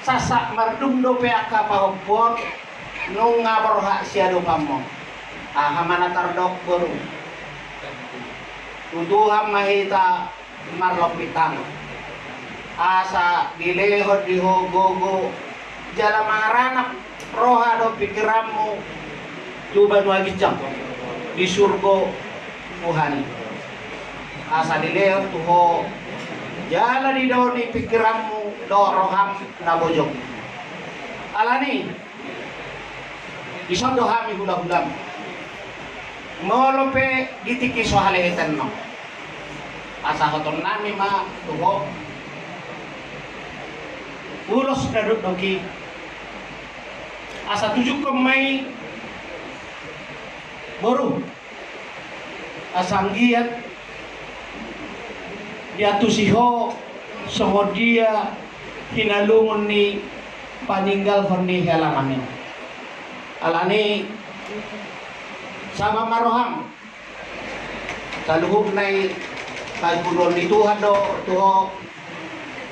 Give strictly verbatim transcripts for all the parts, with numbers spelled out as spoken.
Sasak mardum dope angka pahompu on, nunga borhat siadopanmu. Aha ma na tardok, boru? Tu Tuhan ma hita marlompit tangan, asa dilehon di ho gogo jala mangaranap roha dohot pingkiranmu tu banua ginjang di surgo Tuhan i. Asa dilehon tu ho jala didao ni pingkiranmu dohot roham na bojong. Alani i, dison do hami hulahulam. Molo pe di tingki so halehetan on, pasahaton nami ma tu ho ulos na dokdok i, asa tujungkon ma i, boru, asa anggiat diantusi ho songon dia hinalungun ni paninggalhon ni helanami. Alani i, saba ma roham, saluhutna i pajumulon ni Tuhan do tu ho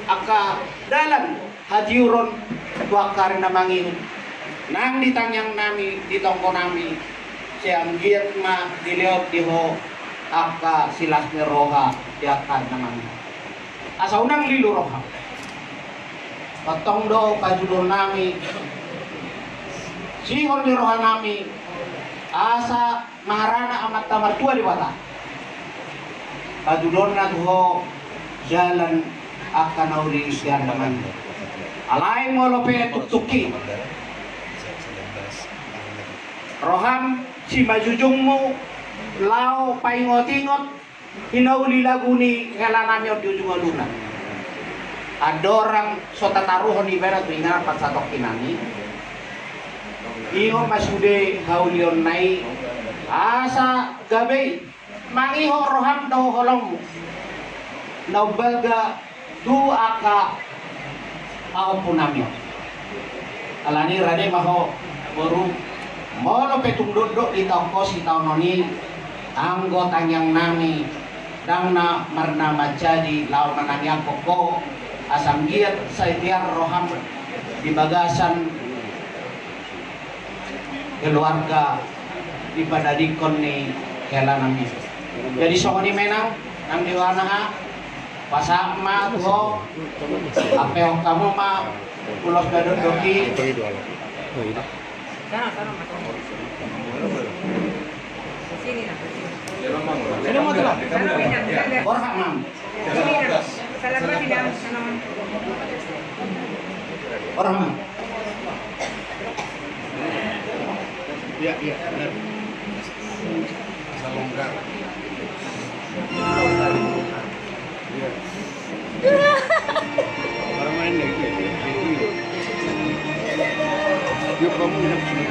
angka dalan hatiuron tu angka ari na mangihut nang di tangiangnami, di tonggonami, sai anggiat ma dilehon di ho angka silas ni roha di angka ari na mangihut. Asa unang lilu roham. Tongtong do pajumulonnami, sihol ni rohanami, asa mangarana Amanta Martua Debata pajumulonna tu ho jalan angka na uli di ari na mangihut. Alai molo pe tuktuk i roham simanjujungmu laho paingotingot hinauli lagu ni helanami on di ujung ngoluna. Andorang so tataruhon ibana tu inganan parsatongkinami, ingot ma sude haulionna i, asa gabe i mangihot roham dohot holongmu na umbalga tu angka pahompunami on. Alani i, rade ma ho, boru, molo pe tung dokdok ditaon ho sitaonon i, anggo tangiangnami ndang na marna manjadi laho manangiangkon ho, asa anggiat sai tiar roham di bagasan keluarga dipadadingkon ni helanami. Jadi songon i ma i, nang di rohana, pasahat ma tu ho, ampehon hamu ma ulos na dokdok i. Borhat ma. Borhat ma. Iya, iya, benar. Salonggar. Iya. Orang lain lagi, ya. Yuk, kamu enak sini.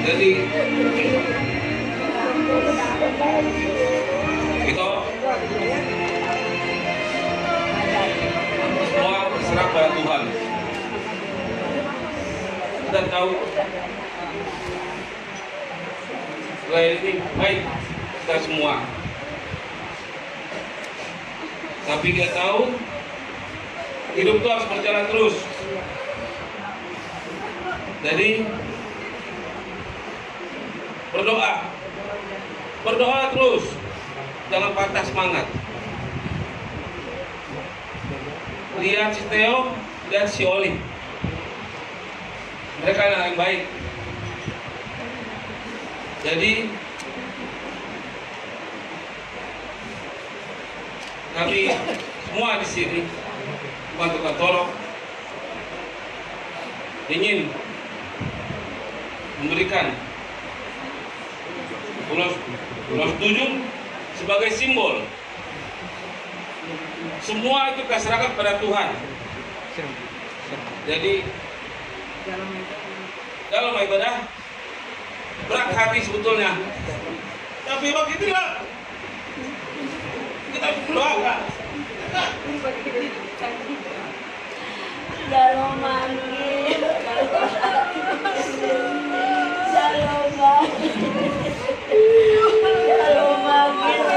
Jadi, kita semua berserah pada Tuhan. Kita tahu, Israel ini baik kita semua. Tapi kita tahu, hidup itu harus berjalan terus. Jadi, berdoa. Berdoa terus. Jangan patah semangat. Lihat si Theo, lihat si Oli. Mereka anak yang baik. Jadi, kami semua di sini, bukan tukang tolong, ingin memberikan ulos, ulos tujuh sebagai simbol. Semua itu kita serahkan pada Tuhan. Jadi, Dalam ibadah berat hati sebetulnya. Tapi begitu lah. Kita berdoa. Jalo manggil. Jalo manggil. Jalo manggil.